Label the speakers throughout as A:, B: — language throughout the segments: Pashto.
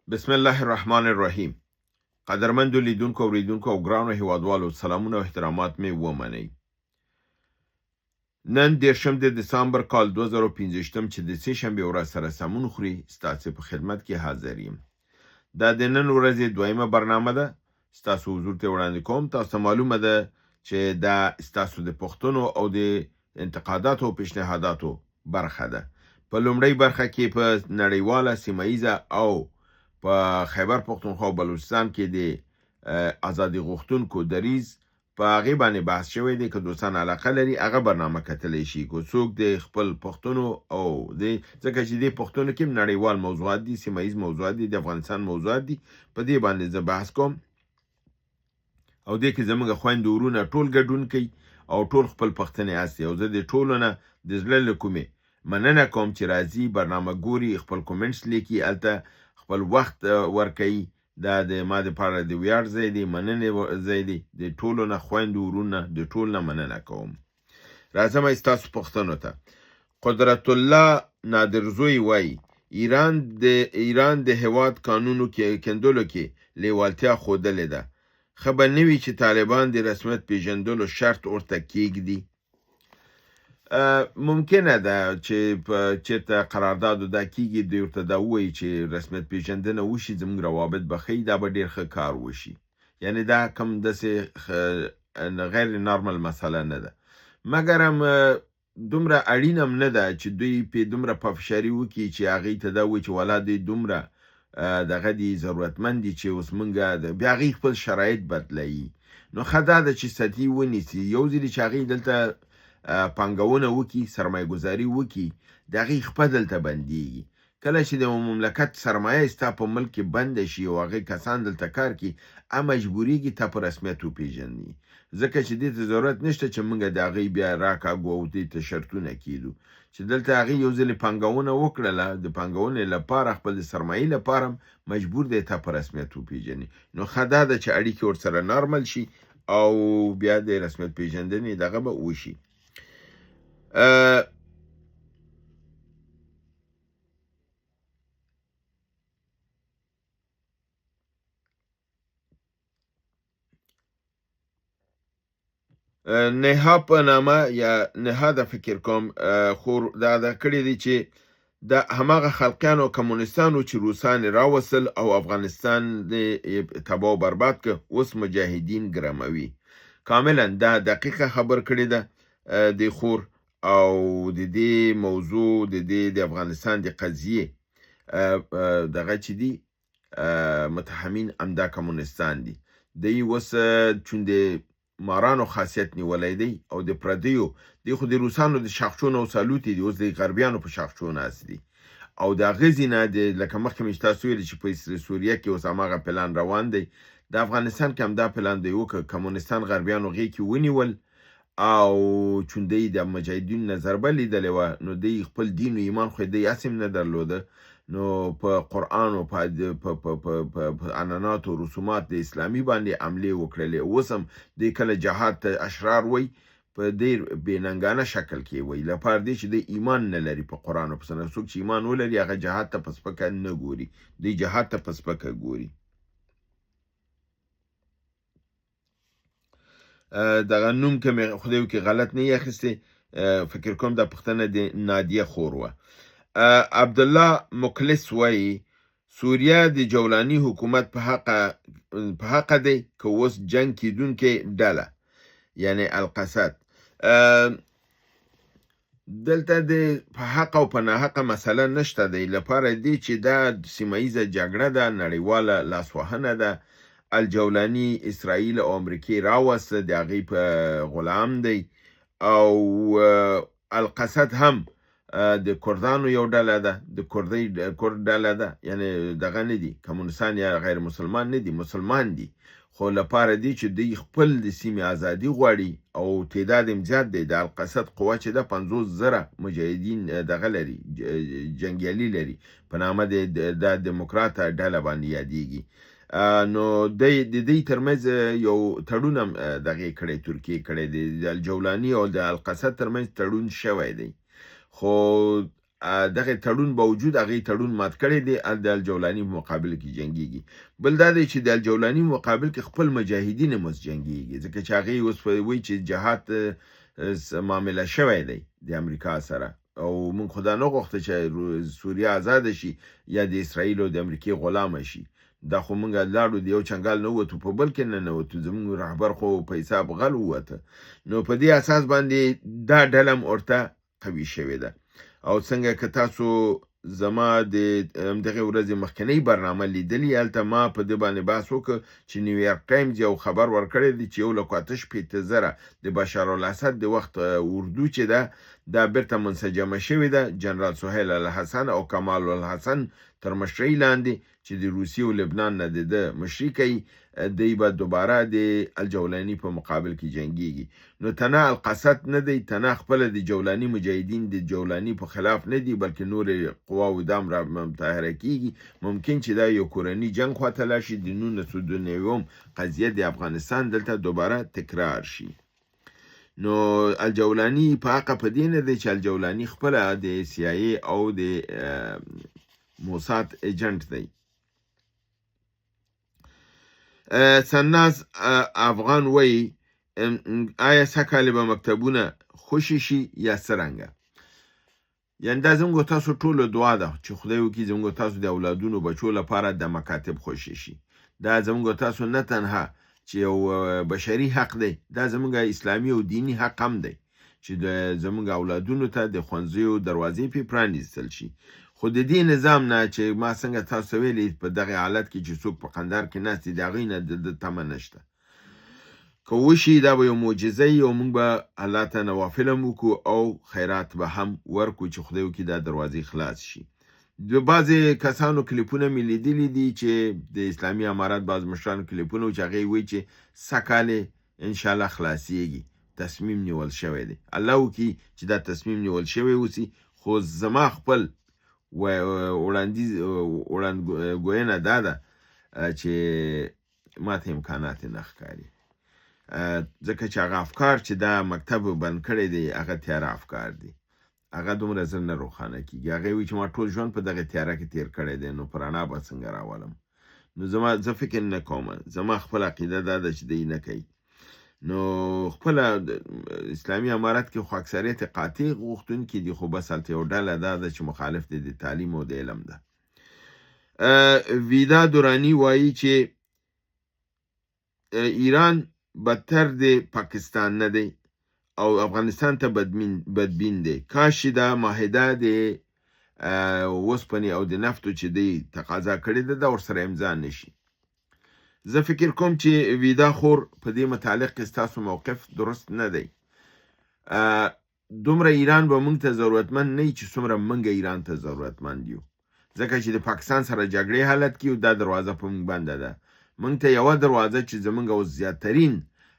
A: بسم الله الرحمن الرحیم قدرمندو لیدونکو، اوریدونکو او ګرانو هیوادوالو، سلامونه او احترامات مې ومنئ. نن 30 د دسامبر کال 2025 چې د سې شنبې ورځ سره سمون خوري، ستاسې په خدمت کې حاضر یم. دا د نن ورځې دویمه برنامه ده، ستاسو حضور ته وړاندې کوم. تاسو ته معلومه ده چې دا ستاسو د پوښتنو او د انتقاداتو او پیشنهاداتو برخه ده. په لومړۍ برخه کې په نړیواله، سیمه ییزه او په خیبر پښتونخوا او بلوچستان کې د ازادي غوښتونکو دریځ، په هغې باندې بحث شوی دی. که دوستان علاقه لري، هغه برنامه کتلی شي. که څوک د خپل پښتنو او د ځکه چې د پښتنو کې نړیوال موضوعات دي، سیمه ییز موضوعات دي، د افغانستان موضوعات دي، په دې باندې زه بحث کوم او دې کې زموږ خویندو ورونه ټول ګډون کوي او ټول خپل پوښتنې استي، او زه د ټولو نه د زړه له کومې مننه کوم چې راځي، برنامه ګوري، خپل comments لیکي، هلته خپل وخت ورکوي. دا د ما دپاره د ویاړ ځای دی، مننې ځای دی. د ټولو نه، خویندو ورونه، د ټولو نه مننه کوم. راځم ستاسو پوښتنو ته. قدرت الله نادرزوی وایي: ایران د هیواد کانونو کې کندلو کې لیوالتیا ښودلې ده، ښه به نه وي چې طالبان د رسمیت پیژندلو شرط ورته کیږدي؟ ممکنه ده چې په چېرته قرارداد دا کیږي، دوی ورته دا ووایي چې رسمیت پیژندنه وشي، زموږ روابط به ښه، دا به ډېر ښه کار وشي. یعنی دا کم داسې غیر نارمل مسله نه ده، مګرم دومره اړین هم نه ده چې دوی پې دومره پافشاري وکړي چې هغوی ته دا وایي چې ولا دوی دومره دغه دي، ضرورتمند دي چې اوس مونږ بیا هغوی خپل شرایط بدلوي. نو ښه دا ده چې سطحي ونیسي. یو ځلې چې هغوی دلته پانګونه وکړي، سرمایه ګذاري وکړي، د هغوی خپه دلته بندیږي. کله چې د مملکت سرمایه ستا په ملک کې بنده شي او هغې کسان دلته کار کوي، مجبوریږي تا په رسمیت وپیژني، ځکه چې دې ته ضرورت نشته چې موږ د هغوی بیا راکاږو او دې ته شرطونه کیدو چې دلته هغوی یو ځلې پانګونه وکړله، د پانګونې لپاره، خپل د سرمایې لپاره مجبور دی تا په رسمیت وپیژني. نو ښه دا ده چې اړیکې ورسره نارمل شي او بیا د رسمیت پیژندنې دغه به وشي. نها په نامه یا نها د فکر کوم خور دا دا کړی دی چې د هماغه خلقیانو کمونستانو چې روسان یې راوستل او افغانستان دې تباه او برباد که، اوس مجاهدین ګرموي. کاملا دا دقیقه خبر کړې ده د خور، او د دې موضوع، د دې د افغانستان د قضیې دغه چې دي متهمین همدا کمونستان دي. دی اوس چون د مارانو خاصیت نیولی دی او د پردیو دی، خو د روسانو د شاخچو نه اوس الوتي دي، اوس د غربیانو په شاخچو ناست دي. او د هغه ځای نه د لکه مخکې مې چې تاسو ویلي چې په سوریه کې اوس هماغه پلان روان دی، د افغانستان کې همدا پلان دی وکړه. کمونستان غربیانو غېږ کې ونیول او چون دی د مجاهدینو نه ضربه لیدلې وه، نو دی خپل دین و ایمان خو دی هسې هم نه درلوده، نو په قرآن او په عنعناتو او رسومات د اسلامي باندې حملې وکړلې. اوس هم دی کله جهاد ته اشرار وایي، په ډېر بې ننګانه شکل کې وایي، لپاره دی چې دی ایمان نه لري په قرآن او په سنت. څوک چې ایمان ولري، هغه جهاد ته په سپکه نه ګوري، دی جهاد ته په سپکه ګوري. دغه نوم که مې خدای وکړي غلط نه یې اخیستی، فکر کوم دا پوښتنه د نادیه خور وه. عبدالله مکلس وایي: سوریه د جولاني حکومت په حقه دی که اوس جنگ کیدونکې ډله، یعنی القصد؟ دلته د په حق او په ناحقه مسله نشته دی، لپاره دی چې دا سیمه ییزه جګړه ده، نړیواله لاسوهنه ده. الجولاني اسرائیل او امریکې راوسته، د هغې په غلام دی، او القصد هم د کردانو یو ډله ده، د کردۍ کرد ډله ده. یعنی دغه نه دي، کمونستان یا غیر مسلمان نه دي، مسلمان دي، خو لپاره دي چې دوی خپل د سیمې ازادي غواړي او تعداد هم زیات دی. د القصد قوه چې ده، 50,000 مجاهدین دغه لري، جنګیالي لري، په نامه د دیموکرات ډله باندې یادیږي. نو د دې ترمنځ یو تړون هم دغې کړی، ترکیې کړی دی. د الجولاني او د القصد ترمنځ تړون شوی دی، خو دغه تړون باوجود هغې تړون مات کړی دی، د الجولاني په مقابل کې جنګیږي. بل دا دی چې د الجولاني مقابل کې خپل مجاهدین هم اوس جنګیږي، ځکه چې هغې اوس وایي چې جهاد معامله شوی دی د امریکا سره، او موږ خو دا نه غوښته چې سوریه آزاده شي یا د اسرائیل او د امریکې غلامه شي. دا خو موږ لاړو د یو چنګال نه ووتو په بل کې ننوتو، زموږ رهبر خو په حساب غل ووته. نو په دې اساس باندې دا ډله هم ورته قوي شوې ده. او څنګه که تاسو زما د همدغې ورځې مخکنۍ برنامه لیدلې، هلته ما په دې باندې بحث وکړ چې نیویارک ټایمز یو خبر ورکړی دی چې 1,68,000 د بشار الاسد د وخت اردو چې ده دا بیرته منسجمه شوې ده، جنرال سهیل الحسن او کمال الحسن تر مشرۍ لاندې چې د روسیې او لبنان نه د ده مشري کوي، دی به دوباره د الجولاني په مقابل کې جنګیږي. نو تنها القصد نه دی، تنها خپله د جولاني مجاهدین د جولاني په خلاف نه دي، بلکې نورې قواوې دام را متحره کیږي. ممکن چې دا یو کورني جنګ خواته لاړ شي، د 1990 قضیه د افغانستان دلته دوباره تکرار شي. نو الجولاني په حقه په دې نه دی چې الجولاني خپله د سي آی ای او د موساد ایجنټ دی. سناز افغان وایي آیا سږکال به مکتبونه خوشي شي یا څرنګه؟ یعنی دا زموږ تاسو ټولو دعا ده چې خدای وکړي زموږ تاسو د اولادونو بچو لپاره د مکاتب خوشي شي. دا زموږ تاسو نه تنها چې یو بشري حق دی، دا زموږ اسلامي او دیني حق هم دی چې د زموږ اولادونو ته د ښوونځیو دروازې پرې پرانیستل شي. خو د دې نظام نه چې ما څنګه تاسو ویلي په دغه حالت کې چې څوک په قندهار کې ناست دي د هغوی نه د ده تمه نشته. که وشي دا به یو معجزه وي او موږ به الله ته نوافل هم وکړو او خیرات به هم ورکړو چې خدای وکړي دا دروازې خلاص شي. د بعضې کسانو کلیپونه مې لیدلي دي چې د اسلامي امارت بعض مشرانو کلیپونه چې هغوی وایي چې سږکال یې انشاءالله خلاصیږي، تصمیم نیول شوی دی. الله وکړي چې دا تصمیم نیول شوی اوسي. خو زما خپل وړاندیز وړاندګوینه دا ده چې ماته امکانات نه ښکاري، ځکه چې هغه افکار چې دا مکتب بند کړی دی هغه تیاره افکار دي، هغه دومره زر نه روښانه کیږي. هغه وایي چې ما ټول ژوند په دغه تیاره کې تیر کړی دی، نو په رڼا به څنګه راولم؟ نو زه فکر نه کوم، زما خپل عقیده دا ده چې دی نه کوي. نو خپله اسلامي امارت کې خو اکثریت قاطع غوښتونکي دي، خو بس هلته یو ډله دا ده چې مخالف دی د تعلیم او د علم ده. ویدا دورانی وایي چې ایران بدتر د پاکستان نه دی او افغانستان ته بدبین دی. کاش چې دا معاهده د وسپنې او د نفتو چې دی تقاضا کړې ده دا ورسره امضا نشي. زه فکر کوم چې ویدا خور په دې متعلق کې ستاسو موقف درست نه دی. دومره ایران به موږ ته ضرورتمند نه چې څومره موږ ایران ته ضرورتمند یو، ځکه چې د پاکستان سره جګړې حالت کې دا دروازه په موږ بنده ده. موږ ته یوه دروازه چې زموږ اوس زیاترین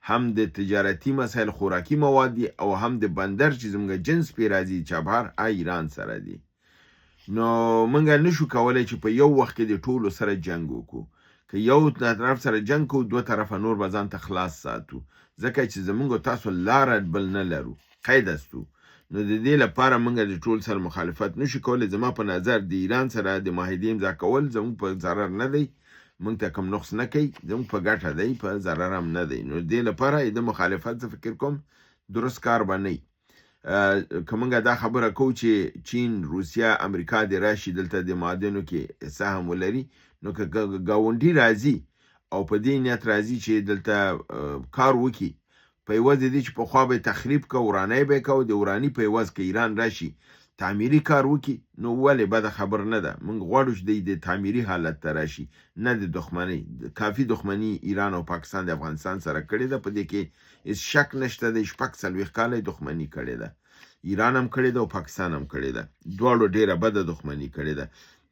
A: هم د تجارتي مسایل خوراکي مواد دي او هم د بندر چې زموږ جنس پې راځي چابهار ایران سره دي. نو موږ نشو کولی چې په یو وخت کې د ټولو سره جنګ وکړو. که یو طرف سره جنګ کوو دوه طرفه نور به ځان ته خلاص ساتو، ځکه چې زموږ تاسو لاره بل نه لرو، قید استو. نو د دې لپاره موږ د ټول سره مخالفت نشو کولی. زما په نظر د ایران سره د معاهدې امضا کول زموږ په ضرر نه دی، موږ ته کوم نقص نه کوي، زموږ په ګټه دی، په ضرر هم نه دی. نو دې لپاره د مخالفت زه فکر کوم درست کار به نه وي. که موږ دا خبره کوو چې چین، روسیه، امریکا دې راشي دلته د معادنو کې سهم ولري، نو که ګاونډي راځي او په دې نیت راځي چې دلته کار وکړي، په عوض د دې چې پخوا به یې تخریب کو، ورانی به یې کو، د وراني په عوض که ایران راشي تعمیري کار وکړي نو ولې بده خبر نه ده. موږ غواړو چې دی د تعمیري حالت ته راشي، نه د دښمنۍ. کافي دښمني ایران او پاکستان د افغانستان سره کړې ده، په دې کې هېڅ شک نشته دی. 46 کاله یې دښمني کړې ده، ایران هم کړې ده او پاکستان هم کړې ده، دواړو ډېره بده دښمني کړې ده،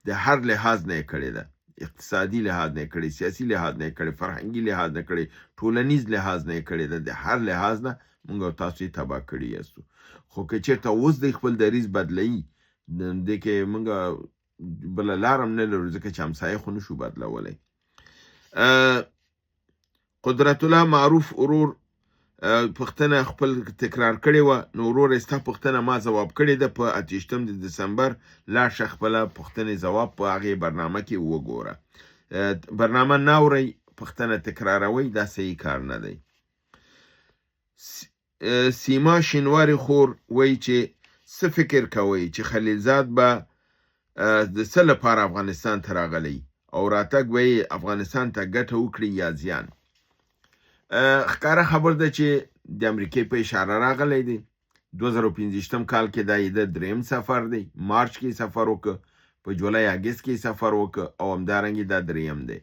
A: د هر لحاظ نه یې کړې ده، اقتصادي لحاظ نه یې کړې، سیاسي لحاظ نه یې کړې، فرهنګي لحاظ نه کړې، ټولنیز لحاظ نه یې کړې ده، د هر لحاظ نه موږ او تاسو یې تباه کړي یاستو. خو که چېرته اوس دی خپل دریځ بدلوي، دې کې موږ بله لار هم نه لرو، ځکه چې همسایه خو نشو بدلولی. قدرت الله معروف ورور پوښتنه خپل تکرار کړې وه، نو وروره ستا پوښتنه ما ځواب کړې ده په 28 د دسمبر. لاړ شه خپله پوښتنې ځواب په هغې برنامه کې وګوره. برنامه نه اورئ، پوښتنه تکراروئ، دا صحیح کار نه دی. سیما شینواری خور وایي چې څه فکر کوئ چې خلیلزاد به د څه لپاره افغانستان ته راغلی او راتګ به یې افغانستان ته ګټه وکړي یا زیان؟ ښکاره خبر ده چې د امریکې په اشاره راغلی دی. 2025 کال کې دا یې د دریم سفر دی. مارچ کې سفر وکړ، په جولای اګست کې سفر وکړ، او همدارنګه دا دریم دی.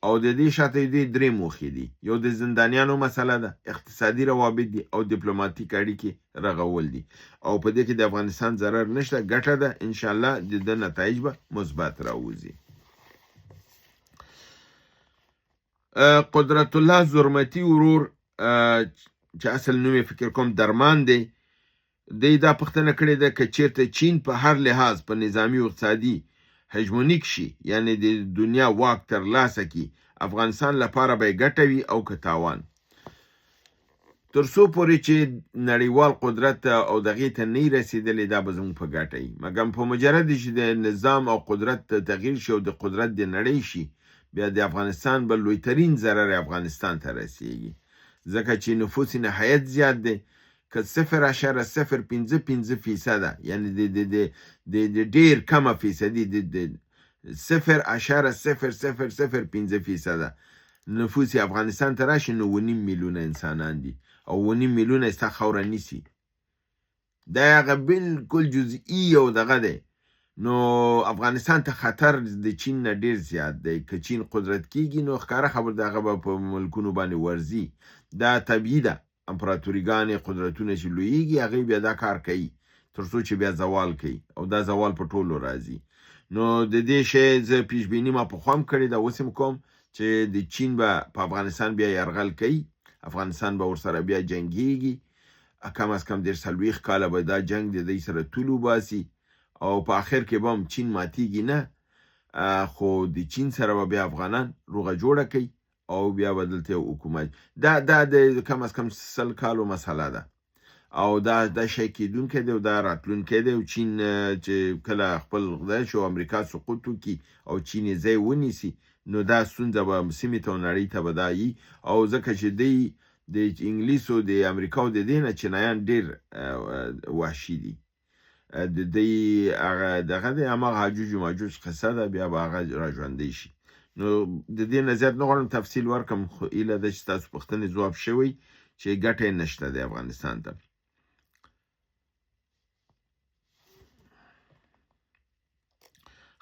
A: او د دې شاته دوی درې موخې دي. یو د زندانیانو مسله ده، اقتصادي روابط دي، او دیپلوماتیک اړیکې رغول دي. او په دې کې د افغانستان ضرر نشته، ګټه ده. انشاءالله د ده نتایج به مثبت راوځي. قدرت الله زرمتی ورور چې اصل نوم یې فکر کوم درمان دی، دی دا پوښتنه کړې ده که چیرته چین په هر لحاظ په نظامي او اقتصادي هژمونیک شي، یعنی د دنیا واک تر لاسه کړي، افغانستان لپاره به یې ګټه وي او که تاوان؟ تر څو پورې چې نړیوال قدرت او دغې ته نه رسېدلی، دا به زموږ په ګټه وي. مګر په مجرد چې د نظام او قدرت تغییر شي او د قدرت د نړۍ شي، بیا د افغانستان به لویترین ضرر افغانستان ته رسیږي، ځکه چې نفوس نهایت زیات دی. که 0.055%، یعنی د د د د د ډیر کمه فیصدي، د د 0.00005% نفوس افغانستان ته راشي، نو 7.5 میلیونه انسانان دي او 7.5 میلیونه ستا خاوره نیسي. دا هغه بالکل جزئی یو دغه دی. نو افغانستان ته خطر د چین نه ډیر زیات دی. که چین قدرت کیږي، نو ښکاره خبر ده هغه به په ملکونو باندې ورځي. دا طبیعي ده. امپراتوریګانې قدرتونه چې لویږي، هغوی بیا دا کار کوي تر څو چې بیا زوال کوي، او دا زوال په ټولو راځي. نو د دې شی زه پیشبیني ما پخوا هم کړې ده، اوس هم کوم چې د چین به په افغانستان بیا یرغل کوي، افغانستان به ورسره بیا جنګیږي. کم از کم 40، 40 کاله به دا جنگ د دوی سره طول وباسي، او په آخر کې به هم چین ماتیږي نه، خو د چین سره به بیا افغانان روغه جوړه کوي او بیا به دلته یو حکومت. دا د کم از کم 100 کالو مسله ده، او دا شی کېدونکی دی او دا راتلونکی دی. او چین چې کله خپل خدای شو، امریکا سقوط وکړي او چین یې ځای ونیسي، نو دا ستونزه به سیمې ته او نړۍ ته به دا یي. او ځکه چې دی د انګلیسو، د امریکا او د دې نه چینایان ډېر وحشي دي. د دوی هغه دغه دی، هماغه هاجوج و ماجوج قصه ده، بیا به هغه راژوندی شي. نو د دې نه زیات نه غواړم تفصیل ورکړم، خو هیله ده چې ستاسو پوښتنې ځواب شوی چې ګټه یې نشته دی افغانستان ته.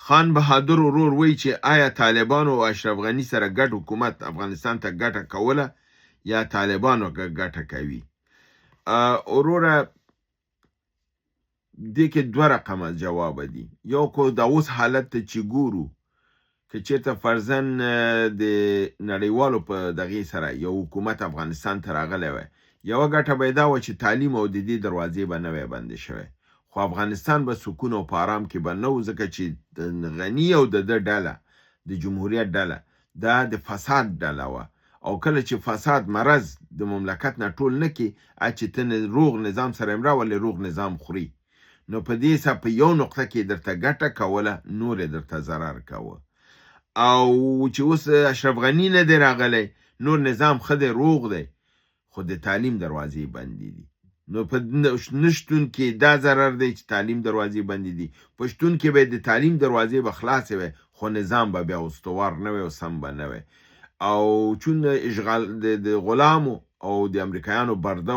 A: خان بهادر ورور وایي چې آیا طالبانو او اشرف غني سره ګډ حکومت افغانستان ته ګټه کوله یا طالبانو ګټه کوي؟ وروره، دې کې دوه رقمه جواب دي. یو کو د اوس حالت ته چې ګورو، که چېرته فرضاً د نړیوالو په دغې سره یو حکومت افغانستان ته راغلی وای، یوه ګټه به یې دا وه چې تعلیم او د دې دروازې به نه وای بندې شوی، خو افغانستان به سکون او په آرام کې به نه و، ځکه چې غني او د ده ډله، د جمهوریت ډله، دا د فساد ډله وه. او کله چې فساد مرض د مملکت نه ټول نه کې، چې ته روغ نظام سره هم راولې، روغ نظام خوري. نو په دې حساب په یو نقطه کې درته ګټه کوله، نور یې درته ضرر کاوه. او چې اوس اشرف غني نه دی راغلی، نور نظام ښه دی، روغ دی، خو د تعلیم دروازې بندې دي. نو په نشتون کې دا ضرر دی چې تعلیم دروازې بندې دي. په شتون کې به د تعلیم دروازې به خلاصې وي، خو نظام به بیا استوار نه وي او سم به نه وي. او چون اشغال د غلامو او د امریکایانو برده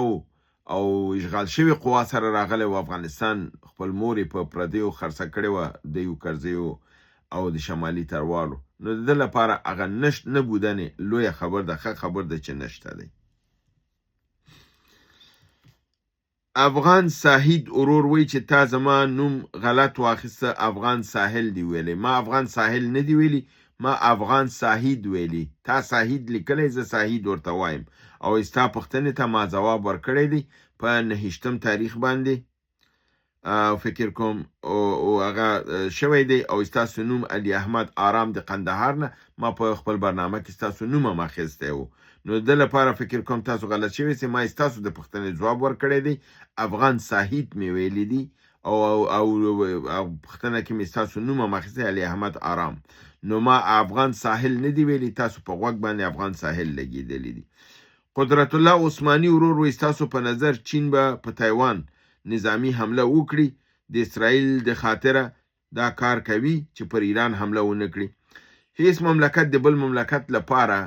A: او اشغال شوی قوا سره راغلی و، افغانستان خپل مور یې په پردیو خرڅه کړې وه، دیو کرزیو او د شمالي تروالو. نو د ده لپاره هغه نشت نه بودنې لویه خبر ده، ښه خبر ده چې نشته دی. افغان ساحید ورور وایي چې تا زما نوم غلط واخیسته، افغان ساحل دی ویلی. ما افغان ساحل نه دی ویلی، ما افغان ساحید ویلی. تا ساحید لیکلی، زه ساحید ورته وایم. او ستا پوښتنې ته ما ځواب ورکړی دی په 29 تاریخ باندې، فکر کوم او هغه شوی دی. او ستاسو نوم علي احمد آرام د قندهار نه، ما په خپل برنامه کې ستاسو نوم هم اخیستی و. نو د لپاره فکر کوم تاسو غلط شوی چې ما تاسو د پوښتنې ځواب ورکړی دی. افغان ساحیت مې ویلی دی او او او او پوښتنه کې مې تاسو نوم هم اخیستی، علي احمد آرام. نو ما افغان ساحل نه دی ویلی، تاسو په غوږ باندې افغان ساحل لګېدلی دی. قدرت الله عثماني ورور وایي، ستاسو په نظر چین به په تایوان نظامي حمله وکړي؟ د اسرائیل د خاطره دا کار کوي چې پر ایران حمله ونه کړي. هیڅ مملکت د بل مملکت لپاره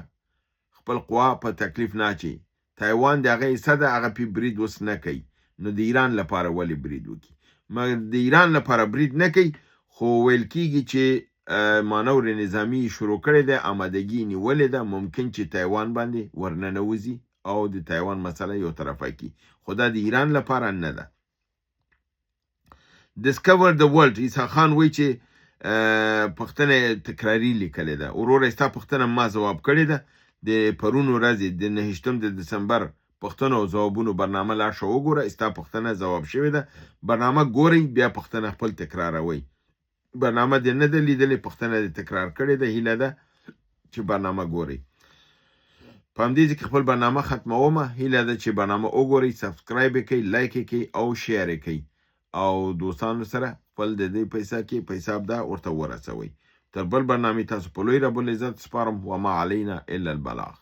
A: خپل قوا په تکلیف نه اچوي. تایوان د هغه حصه ده، هغه پې برید اوس نه کوي، نو د ایران لپاره ولې برید وکړي؟ مګر د ایران لپاره برید نه کوي، خو ویل کیږي چې مانور نظامی شروع کړی دی، آمادګي نیولې ده، ممکن چې تایوان باندې ورننوځي او د تایوان مسله یو طرفه کړي، خو دا د ایران لپاره نه ده. ډسکور د ورلډ عیسی خان وایي چې پوښتنه تکراري لیکلې ده. وروره ستا پوښتنه ما ځواب کړې ده د پرون ورځې د 29 د دسمبر پوښتنو او ځوابونو برنامه لاړ شه وګوره، ستا پوښتنه ځواب شوې ده. برنامه ګورئ بیا پوښتنه خپل تکراروئ. برنامه دې نه ده لیدلې، پوښتنه دې تکرار کړې ده، هیله ده چې برنامه ګورئ. په همدې ځای کې خپل برنامه ختموم. هیله ده چې برنامه وګورئ، سبسکرایب یې کړئ، لایک یې کړئ او شیر یې کړئ او دوستانو سره خپل د دې پیسه کې پیساب دا ورته ورسوئ. تر بل برنامې تاسو په لوی رب العزت سپارم. وما علینا الا البلاغ.